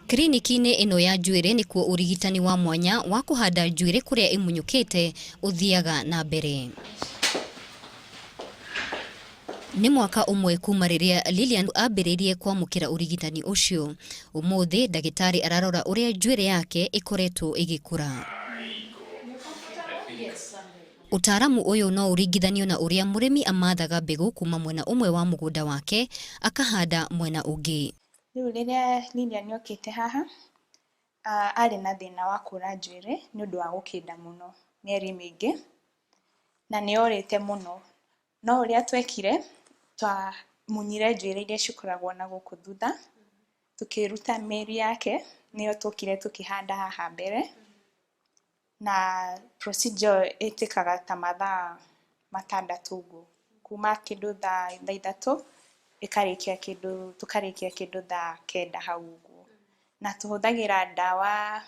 Kiriniki-inĩ ĩno ya njuĩrĩ nĩkuo ũrigitani wa mwanya wa kũhanda njuĩrĩ kũrĩa ĩmunyũkĩte ũthiaga na mbere. Nĩ mwaka ũmwe kuma rĩrĩa Lilian ambĩrĩirie kwamũkĩra ũrigitani ũcio. Ũmũthĩ ndagĩtarĩ ararora ũrĩa njuĩrĩ yake ĩkoretwo ĩgĩkũra. Ũtaaramu ũyũ no ũringithanio na ũrĩa mũrĩmi amathaga mbegũ kuma mwena ũmwe wa mũgũnda wake akahanda mwena ũngĩ. Rĩu rĩrĩa Lilian okĩte haha, arĩ na thĩna wa kũra njuĩrĩ nĩ ũndũ wa gũkĩnda mũno mĩeri mĩingĩ, na nĩ orĩte mũno. No ũrĩa twekire, twamunyire njuĩrĩ iria cikoragwo na gũkũ thutha, tũkĩruta mĩri yake, nĩyo twokire tũkĩhanda haha mbere, na procedure ĩtĩkaga ta mathaa 6 ũguo, kuma kĩndũ thaa 3 ĩkarĩkia kĩndũ, tũkarĩkia kĩndũ thaa 9 hau ũguo. Na tũhũthagĩra ndawa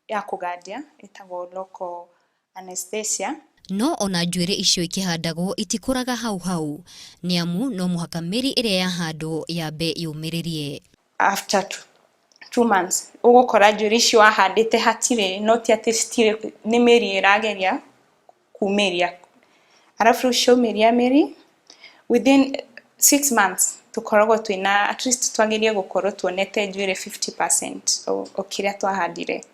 ya kũgandia ĩtagwo local anesthesia. No ona njuĩrĩ icio ikĩhandagwo itikũraga hau hau, nĩ amu no mũhaka mĩri ĩrĩa yahandwo yambe yũmĩrĩrie. After 2 months ũgũkora njuĩrĩ icio wahandĩte hatirĩ, no ti atĩ citirĩ, nĩ mĩri ĩrageria kumĩria. Arabu rĩu ciaumĩria mĩri, within 6 months tũkoragwo twĩna at least twagĩrĩire gũkorwo tuonete njuĩrĩ 50% o kĩrĩa twahandire,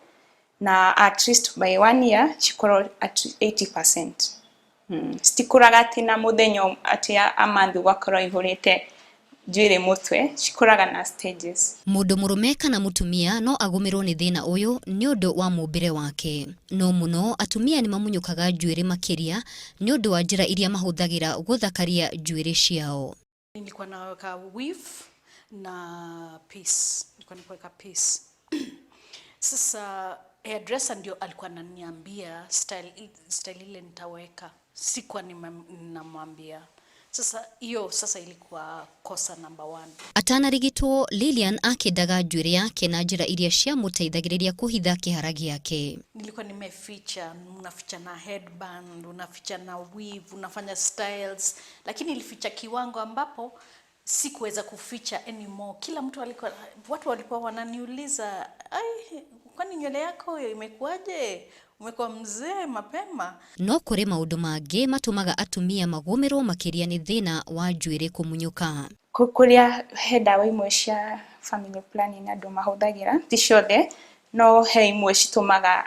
na at least by one year cikorwo at 80%. Citikũraga atĩ na mũthenya atĩ a month ũgakorwo ihũrĩte njuĩrĩ mũtwe, cikũraga na stages. Mũndũ mũrũme kana mũtumia no agũmĩrwo nĩ thĩna ũyũ nĩ ũndũ wa mũmbĩre wake. No mũno atumia nĩ mamunyũkaga njuĩrĩ makĩria nĩ ũndũ wa njĩra iria mahũthagĩra gũthakaria njuĩrĩ ciao. Nilikuwa naweka weave na piece. Nilikuwa naweka piece. Sasa hairdresser ndio alikuwa ananiambia style ile nitaweka. Sikuwa namwambia. Sasa hiyo sasa ilikuwa kosa number one. Atanarigitwo, Lilian akĩndaga njuĩrĩ yake na njĩra iria ciamũteithagĩrĩria kũhitha kĩhara gĩake. Nilikuwa nimeficha, unaficha na headband, unaficha na weave, unafanya styles, lakini ilificha kiwango ambapo sikuweza kuficha anymore. Kila mtu alikuwa, watu walikuwa wananiuliza, "Ai, kwani nywele yako imekuwaje? Umekuwa mzee mapema." No kũrĩ maũndũ mangĩ matũmaga atumia magũmĩrwo makĩria nĩ thĩna wa njuĩrĩ kũmunyũka. Kũrĩa he ndawa imwe cia family planning andũ mahũthagĩra, ti ciothe, no he imwe citũmaga,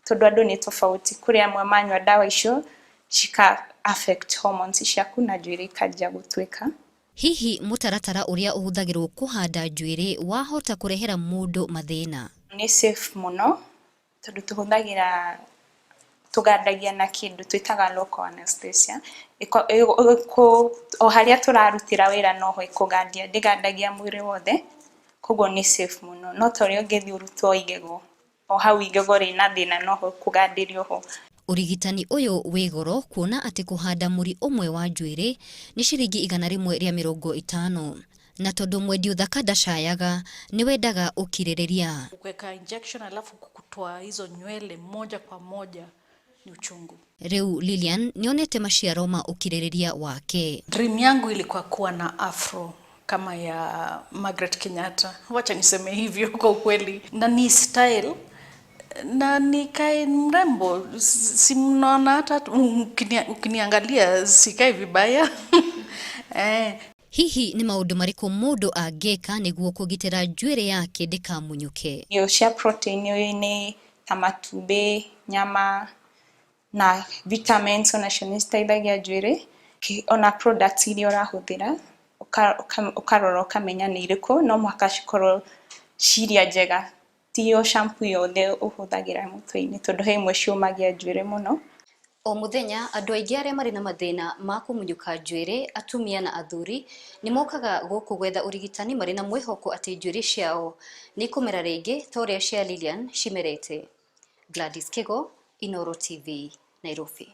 tondũ andũ nĩ tofauti, kũrĩ amwe manyua ndawa icio cika affect hormones ciaku na njuĩrĩ ikanjia gũtuĩka. Hihi mũtaratara ũrĩa ũhũthagĩrwo kũhanda njuĩrĩ wahota kũrehera mũndũ mathĩna? Nĩ safe mũno tondũ tũhũthagĩra, tũgandagia na kĩndũ twĩtaga local anesthesia. O harĩa tũrarutĩra wĩra noho ĩkũgandia, ndĩgandagia mwĩrĩ wothe, koguo nĩ safe mũno. No ta ũrĩa ũngĩthiĩ ũrutwo igego, o hau igego rĩna thĩna noho kũgandĩrio ho. Ũrigitani ũyũ wĩ goro kuona atĩ kũhanda mũri ũmwe wa njuĩrĩ nĩ ciringi 150, na tondũ mwendi ũthaka ndacayaga, nĩ wendaga ũkirĩrĩria. Kuweka injection alafu kutoa hizo nywele moja kwa moja ni uchungu. Rĩu Lilian nĩonete maciaro ma ũkirĩrĩria wake. Dream yangu ilikuwa kuwa na afro kama ya Margaret Kenyatta. Wacha niseme hivyo kwa ukweli. Na ni style na nikae mrembo, si mnaona hata ukiniangalia sikai vibaya, eh. Hihi nĩ maũndũ marĩkũ mũndũ angĩka nĩguo kũgitĩra njuĩrĩ yake ndĩkamunyũke? Irio cia protein nĩ ta matumbĩ, nyama na vitamins onacio nĩ citeithagia njuĩrĩ. Ona products iria ũrahũthĩra ũkarora ũkamenya nĩ irĩkũ, no mũhaka cikorwo ciria njega, ti o shampoo yothe ũhũthagĩra mũtwe-inĩ tondũ he imwe ciũmagia njuĩrĩ mũno. O mũthenya andũ aingĩ arĩa marĩ na mathĩna ma kũmunyũka njuĩrĩ, atumia na athuri, nĩ mokaga gũkũ gwetha ũrigitani marĩ na mwĩhoko atĩ njuĩrĩ ciao nĩ ikũmera rĩngĩ ta ũrĩa cia Lilian cimerete. Gladys Kigo, Inooro TV, Nairobi.